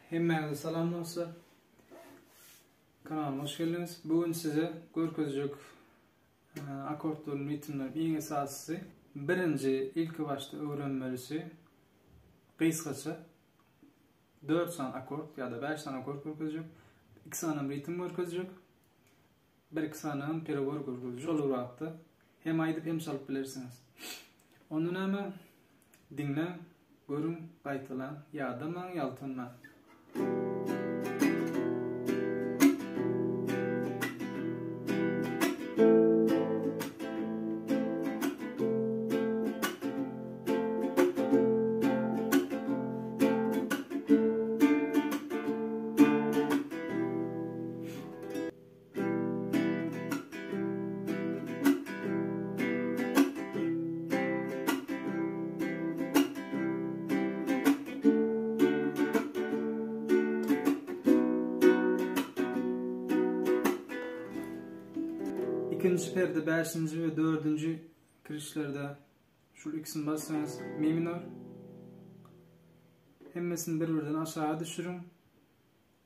Hemmäňize salam dostlar. Kanalyma hoş geldiňiz. Bu gün size görkezjek e, akordlaryň ritmleri iň esasysy. Birinji ilki başda öwrenmelisi gysgaça 4 sany akord ýa-da 5 sany akord görkezjek. 2 sany ritm görkezjek. Bir-iki sany perebor görkezjek. Şol bir wagtda hem aýdyp hem çalyp bilersiňiz. Onda näme? Diňläň, görüň, gaýtalaň, ýadamaň, ýaltanmaň. Ikinji perde bäşinji we dördünji kirişlerde şul ikisini bassaňyz mi minor. Hemmesini bir-birden aşaga düşüriň.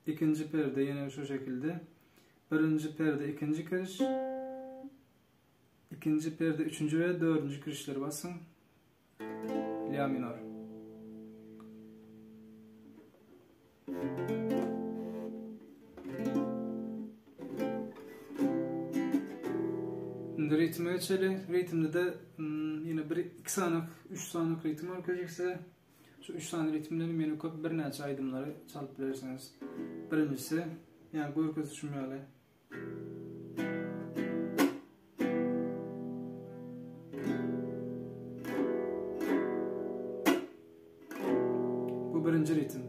Ikinji perde ýene şu şekilde. Birinji perde ikinji kiriş. Ikinji perde üçünji we dördünji kirişleri basyň. La minor. Indi ritme geçeli. Ritmde de hmm, ýene bir iki sany, üç sany ritm görkezjek size. Şu üç sany ritmden meni köp birnäçe aýdymlary çalyp bilersiňiz. Birinjisi, ýa görkezişim ýaly. Bu birinji ritm.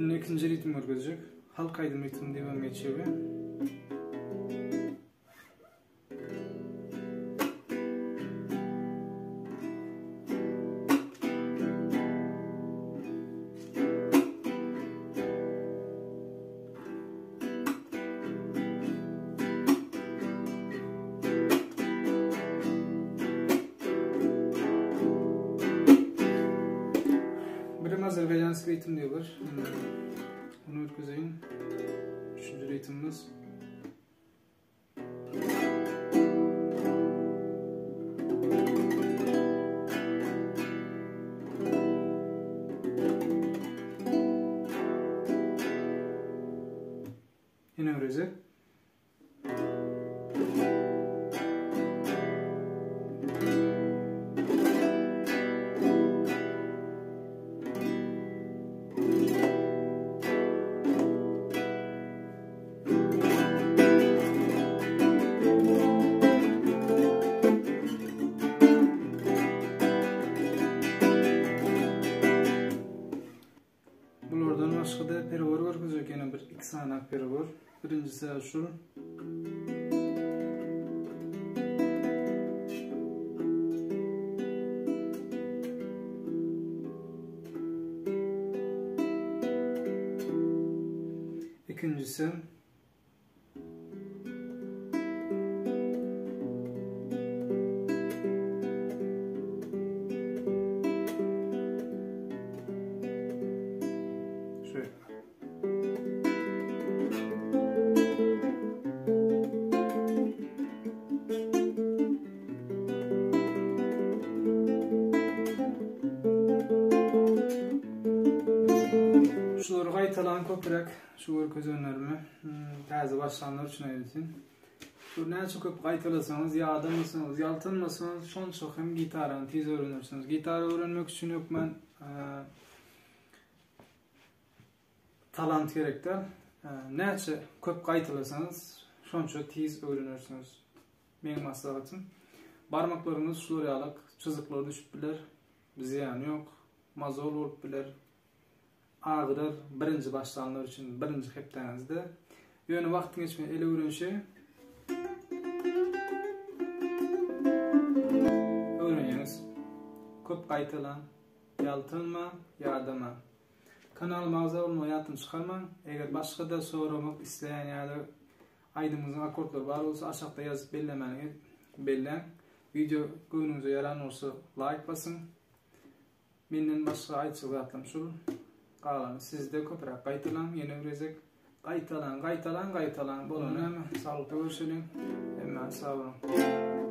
Indi ikinji ritm görkezjek. Halk aýdym ritmi diýip hem geçýär. Birim Azerbaycanski ritim diýip Onu görkezeýin. Üçünji ritimimiz. Ýene bir gezek. Bulardan başga-da peribor görkezjek ýene bir iki sany peribor. Birinjisi şu. Ikinjisi Şulary gaýtalan köpräk şu görkezenlerimi hmm, täze başlanlar üçin aýratyn. Şu näçe köp gaýtalasaňyz, ýadamasaňyz, ýaltanmasaňyz, şonça hem gitarany tiz öwrenersiňiz. Gitara öwrenmek üçin hökman Talant gerek däl. Näçe köp gaýtalasaňyz, şonça tiz öwrenersiňiz. Meň maslahatym. Barmaklaryňyz şular ýalak çyzyklar düşüp biler. Zyýany ýok. Mazol bolup biler. Agyrar birinji başlanlar üçin birinji hepdäňizde. Ýöne wagtyň geçmegi ele öwrenişi öwrenýäňiz. Köp gaýtalaň, ýaltanmaň, ýadamaň. Kanalyma agza bolmagy ýatdan çykarmaň. Eger başga-da soramak isleýän ýa-da aýdymyňyzyň akordlary bar bolsa aşakda ýazyp bellemäni belläň. Wideo göwnüňize ýaran bolsa laýk basyň. Menden başga aýtjak zatlarym şul. Galany sizde köpräk gaýtalaň ýene bir gezek. Gaýtalaň, gaýtalaň, gaýtalaň. Bolany näme? Saglykda görşeliň. Hemmäňiz sag boluň.